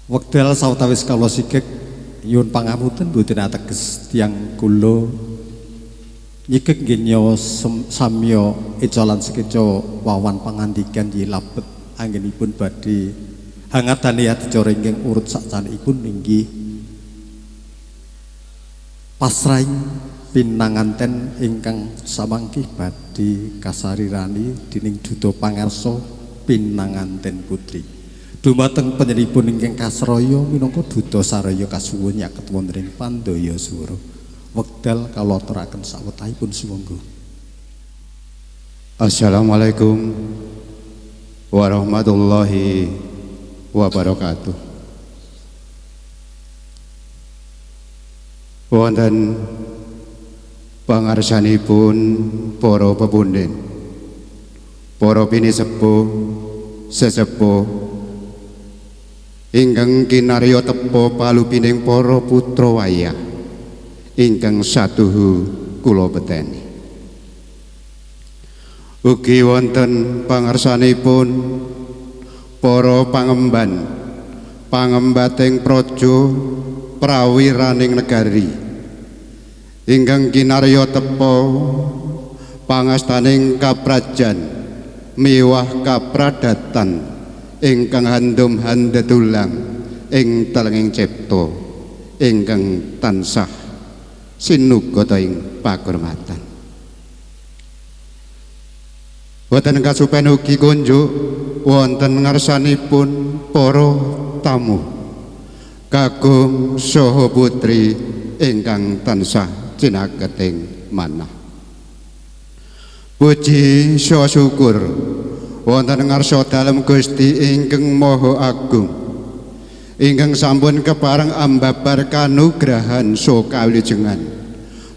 Wekdal sawetawis kawula sigek nyuwun pangapunten boten ateges tiyang kula nyigek nggih nyawa samya eca lan sekeca wawan pangandikan nggih labet anggenipun badhe hangatani adicara ingkang urut sakcanipun inggih pasrahing pinanganten ingkang samangke badhe kasarirani dening duta pangarsa pinanganten putri. Dumateng panjenenganipun ingkang kasraya minangka duta saraya kasuwun nyaket wonten ing pandaya swara. Wekdal kawula aturaken sawetahipun sumangga. Assalamualaikum warahmatullahi wabarakatuh. Wonten pangarsanipun para pepunden, para pinisepuh, sesepuh ingkang kinarya tepa palupining para putra wayah ingkang satuhu kula beteni. Ugi wonten pangarsanipun para pangemban, pangembating praja prawiraning negari ingkang kinarya tepa pangastaning kaprajan miwah kapradatan ingkang handum handetulang ing telenging cipta ingkang tansah sinugata ing pakurmatan. Boten kasupen ugi kunjuk wonten ngarsanipun para tamu kakung saha putri ingkang tansah cinaketing manah. Puji saha syukur wonten ngarsa dalem Gusti ingkang Maha Agung ingkang sampun kepareng ambabar kanugrahan saha kawilujengan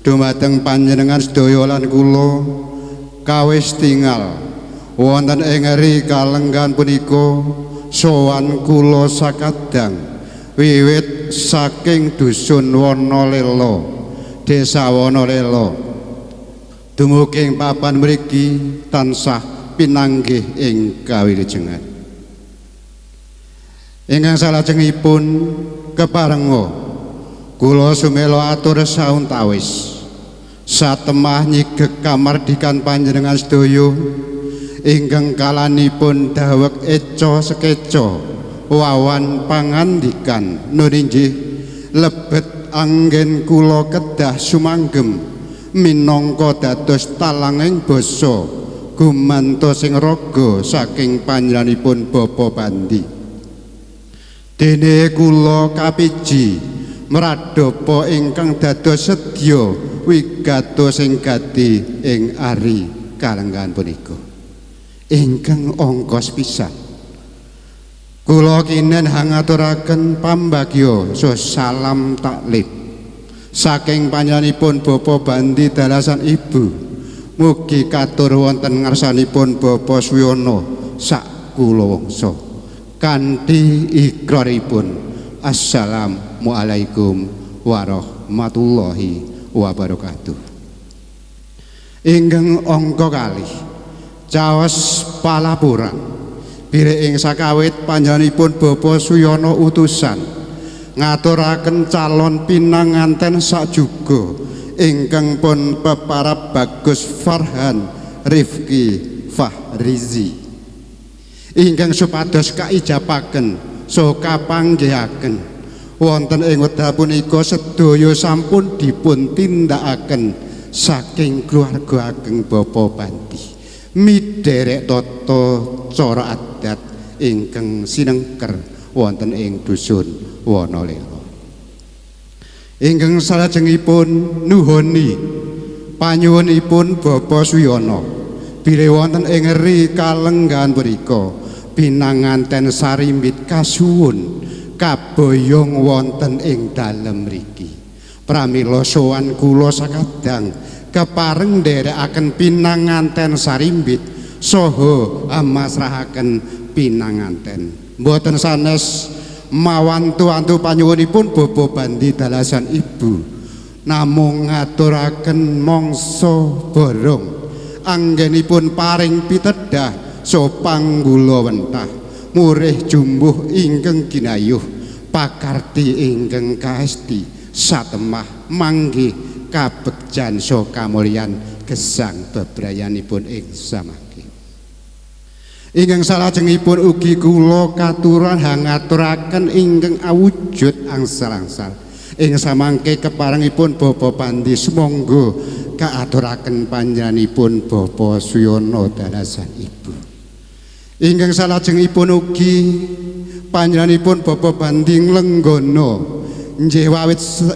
dumateng panjenengan sedaya lan kula kawis tingal wonten ing ri kalenggan punika sowan kula sakadang wiwit saking dusun Wonolelo, desa Wonolelo dumugi ing papan mriki tansah pinanggih ing kawilujengan. Ingkang salajengipun keparenga kula sumela atur sauntawis satemah nyigek kamardikan panjenengan sedaya ingkang kalanipun daweg eca sekeca wawan pangandikan nun inggih lebet anggen kula kedah sumanggem minangka dados talanging basa gumantos ing raga saking panjenenganipun Bapak Bandi. Dene kula kapiji mradhapa ingkang dados sedya wigatos ing gati ing ari kalenggahan punika ingkang angka sepisan kula kinen hangaturaken pambagya salam taklif saking panjenenganipun Bapak Bandi dalasan Ibu. Mugi katur wonten ngarsanipun Bapak Suyono sak kulawangsa kanthi ikraripun assalamualaikum warahmatullahi wabarakatuh. Ingkang angka kalih caos palapuran bilih ing sakawit panjenenganipun Bapak Suyono utusan ngaturaken calon pinanganten sakjuga ingkang pun peparab Bagus Farhan Rifki Fahrizi ingkang supados kaijabaken saha kapanggihaken wonten ing wekdal punika sedaya sampun dipun tindakaken saking keluarga ageng Bapak Bandi midherek tata cara adat ingkang sinengker wonten ing dusun Wonolelo. Ingkang salajengipun nuhoni panyuwunipun Bapak Suyono bilih wonten ing ri kalenggahan punika pinanganten sarimbit kasuwun kaboyong wonten ing dalem mriki. Pramila sowan kula sakadang kepareng nderekaken pinanganten sarimbit saha amasrahaken pinanganten. Mboten sanes mawantu-wantu panyuwunipun Bapak Bandi dalasan Ibu namung ngaturaken mangsa borong anggenipun paring pitedah saha panggula wentah murih jumbuh ingkang ginayuh Pakarti ingkang kaesti satemah manggih kabegjan saha kamulyan gesang bebrayanipun ing samangke. Ingkang salajengipun ugi kula katuran hangaturaken ingkang awujud angsal-angsal ing samangke keparengipun Bapak Pandi sumangga kaaturaken panjenenganipun Bapak Suyono dalasan Ibu. Ingkang salajengipun ugi panjenenganipun Bapak Bandi Nglenggana nggih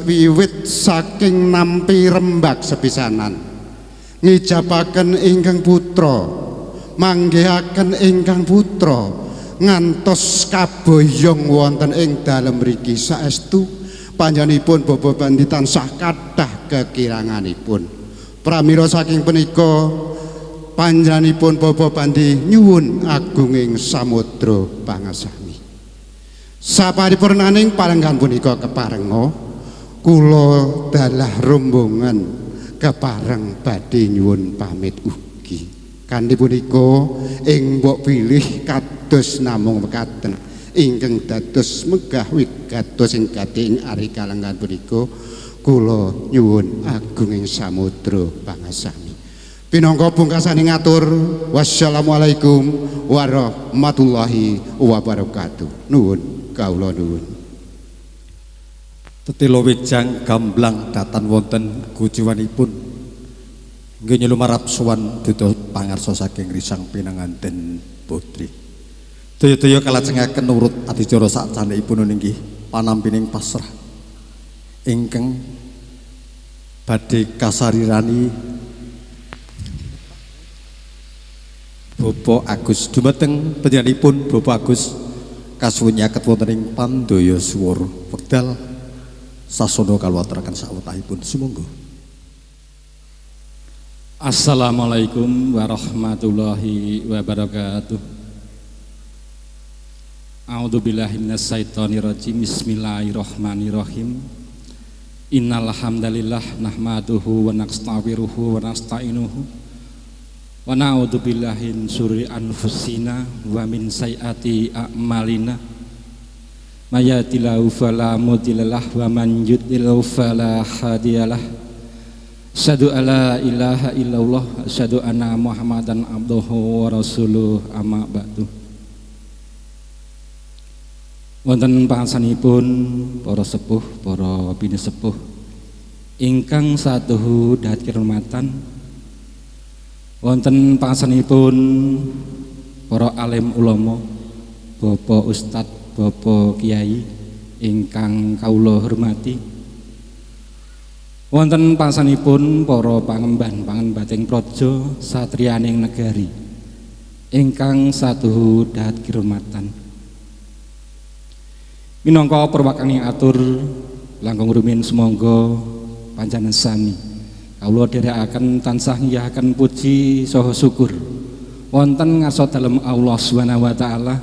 wiwit saking nampi rembag sepisanan ngijabaken ingkang putra manggihaken ingkang putra ngantos kaboyong wonten ing dalem mriki saestu panjenenganipun Bapak Bandi tansah kathah kekiranganipun. Pramila saking punika panjenenganipun Bapak Bandi nyuwun agunging samudra pangasami. Saparipurnaning palenggan punika keparenga kula dalah rombongan kepareng badhe nyuwun pamit ugi. Kanthi punika ing mbok pilih kados namung mekaten ingkang dados megah wigatos ing gati ing ari kalenggan punika kula nyuwun agunging samudra pangasami. Pinangka pungkasane ngatur wassalamualaikum warahmatullahi wabarakatuh. Nuwun kawula nuwun. Tetela wijang gamblang datan wonten gujuwanipun nggih nyelumarap sowan duta pangarsa saking Risang pinanganten putri. Daya-daya kalajengaken nurut adicara sakcandhekipun inggih panampining pasrah ingkang badhe kasarirani Bapak Agus. Dumateng panjenenganipun Bapak Agus kasuwun nyaket wonten ing pandaya swara wekdal sasana kalwaturaken sawetahipun sumangga. Assalamualaikum warahmatullahi wabarakatuh. A'udzubillahi minasyaitonirrajim. Bismillahirrahmanirrahim. Innal hamdalillah nahmaduhu wa nastaghfiruhu wa nasta'inuhu wa na'udzubillahi min syururi anfusina wa min sayyiati a'malina. May yahdihillahu fala mudhillalah wa man yudlil fala hadiyalah. Asyhadu alla ilaha illallah, asyhadu anna Muhammadan abduhu wa rasuluh, amma ba'du. Wonten pangasanipun para sepuh, para pinisepuh ingkang satuhu dahat kirmatan, wonten pangasanipun para alim ulama, Bapak Ustadz, Bapak Kiai ingkang kawula hormati, wonten pangasanipun para pangemban pangembating praja satriyaning negari ingkang satuhu dahat kirmatan. Minangka perwakaning atur langkung rumiyin sumangga panjenengan sami kawula dherekaken tansah ngiyahaken puji saha syukur wonten ngarsa dalem Allah Subhanahu wa taala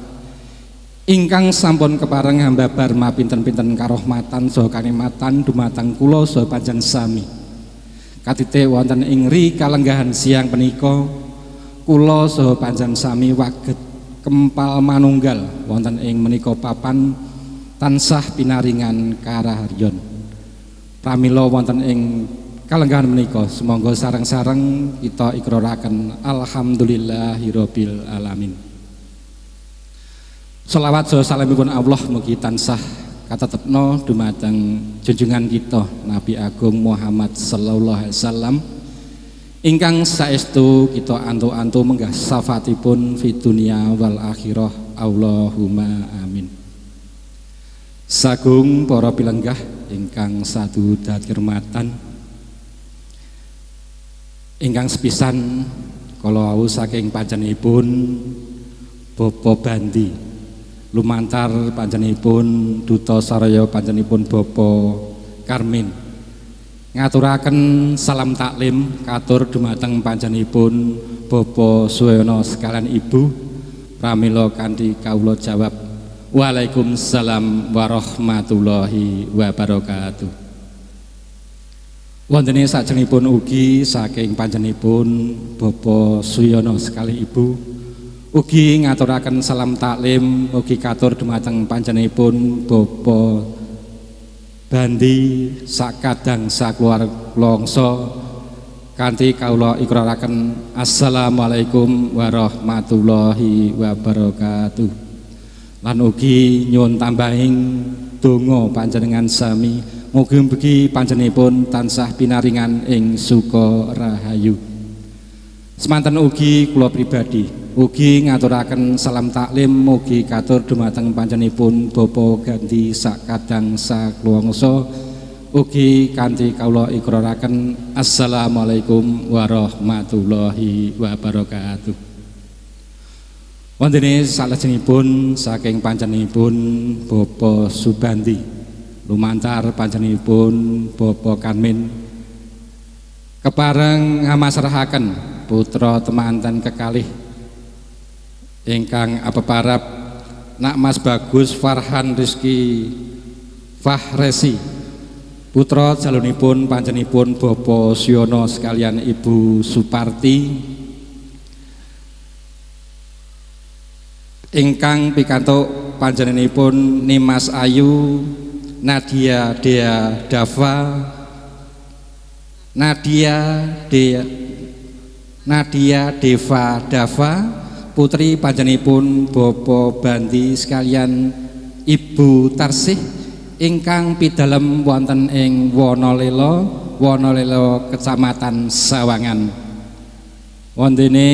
ingkang sampun kepareng hambabar mapinten-pinten karohmatan saha kanikmatan dumateng kula saha panjenengan sami. Katitik wonten ing ri kalenggahan siang punika kula saha panjenengan sami waget kempal manunggal wonten ing menika papan tansah pinaringan karaharyon. Pramila wonten ing kalenggahan menika sumangga sareng-sareng kita ikraraken alhamdulillahirabbil alamin. Selawat saha salamipun Allah mugi tansah katetepna dumateng junjungan kita Nabi Agung Muhammad sallallahu alaihi wasallam ingkang saestu kita antu-antu menggah syafaatipun fid dunya wal akhirah. Allahumma amin. Sagung para pilenggah ingkang sadu dat kirmatan, ingkang sepisan kala wau saking panjenenganipun Bapak Bandi lumantar panjenenganipun Duta Saraya panjenenganipun Bapak Karmin ngaturaken salam taklim katur dumateng panjenenganipun Bapak Suyono sekalian Ibu. Pramila kanthi kawula jawab waalaikumsalam warahmatullahi wabarakatuh. Wontene sajengipun ugi saking panjenenganipun Bapak Suyono sekali Ibu Ugi ngaturaken salam taklim ugi katur dumateng panjenenganipun Bapak Bandi sakadang sakeluarga kanthi kawula ikraraken assalamualaikum warahmatullahi wabarakatuh. Lan ugi nyuwun tambahing donga panjenengan sami mugi-mugi panjenenganipun tansah pinaringan ing suka rahayu. Semanten ugi kula pribadi ugi ngaturaken salam taklim mugi katur dumateng panjenenganipun Bapak Gandhi sakadang sakluwangsa ugi kanthi kawula ikraraken assalamualaikum warahmatullahi wabarakatuh. Wontene salajengipun saking panjenenganipun Bapak Subandi lumantar panjenenganipun Bapak Kanmin kepareng ngamasrahaken putra temanten kekalih ingkang apeparap Nak Mas Bagus Farhan Rizky Fahresi putra jalunipun panjenenganipun Bapak Suyono sekalian Ibu Suparti ingkang pikantuk panjenenganipun Nimas Ayu Nadia Dea Dava Nadia Dea Nadia Deva Dava putri panjenenganipun Bapak Bandi sekalian Ibu Tarsih ingkang pidalem wonten ing Wonolelo, Wonolelo Kecamatan Sawangan. Wontene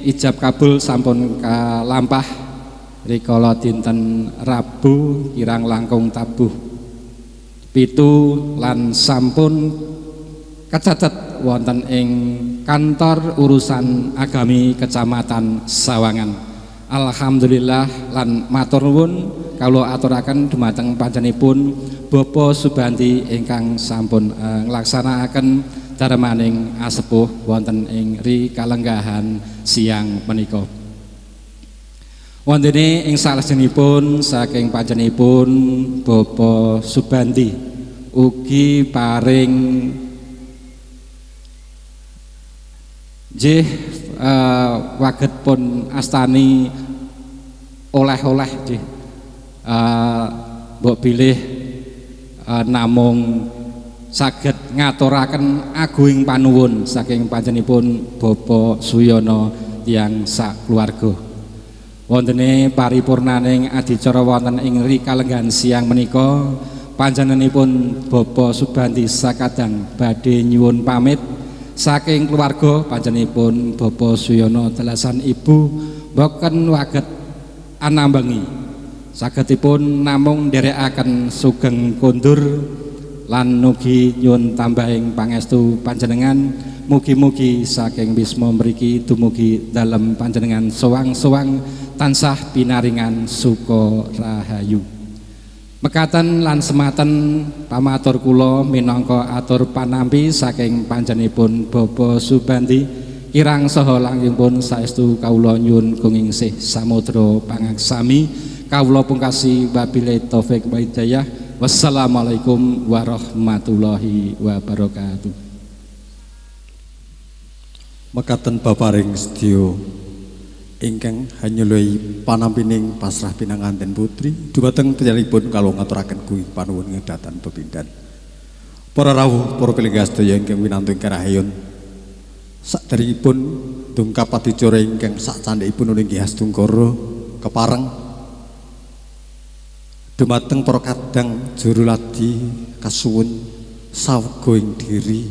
ijab kabul sampun kalampah rikala dinten Rabu kirang langkung tabuh 7 lan sampun kecatet wonten ing kantor urusan agami Kecamatan Sawangan. Alhamdulillah lan matur nuwun kawula aturaken dumateng panjenenganipun Bapak Subandi ingkang sampun nglaksanakaken darmaning asepuh wonten ing ri kalenggahan siang menika. Wontene ing salajengipun saking panjenenganipun Bapak Subandi ugi paring nggih waget pun astani oleh-oleh nggih mbok bilih namung saged ngaturaken aguing panuwun saking panjenenganipun Bapak Suyono tiyang sakeluarga. Wontene paripurnaning adicara wonten ing ri kalenggahan siang menika panjenenganipun Bapak Subandi sakadang badhe nyuwun pamit saking keluarga panjenenganipun Bapak Suyono delasan ibu boken waget anambengi sagedipun namung nderekaken sugeng kondur lan ugi nyuwun tambahing pangestu panjenengan mugi-mugi saking wisma mriki dumugi dalem panjenengan sowang-sowang tansah pinaringan suka rahayu. Mekaten lan sematen pamatur kula minangka atur panampi saking panjenenganipun Bapak Subandi kirang saha langkungipun saestu kawula nyuwun gunging samudra pangaksami kawula pungkasi wabillahi taufik wa hidayah. Wassalamualaikum warahmatullahi wabarakatuh. Mekaten baparing sedaya ingkang hanyuluhi panampining pasrah pinanganten putri dumateng piyambakipun kawula ngaturaken kuwi panuwun ngedatan pepindhan. Para rawuh, para pilenggah sedaya ingkang winantu ingkang rahayun, saderengipun dungkap adicara ingkang sakcandhekipun inggih astungkara kepareng dumateng para kadang juru ladi kasuwun sawega ing diri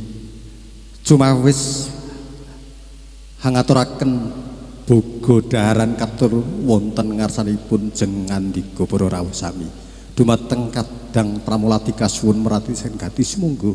cumawis hangaturaken boga daharan katur wonten ngarsanipun jeng ngandika para rawuh sami dumateng kadang pramulati kasuwun merati sen gati sumangga.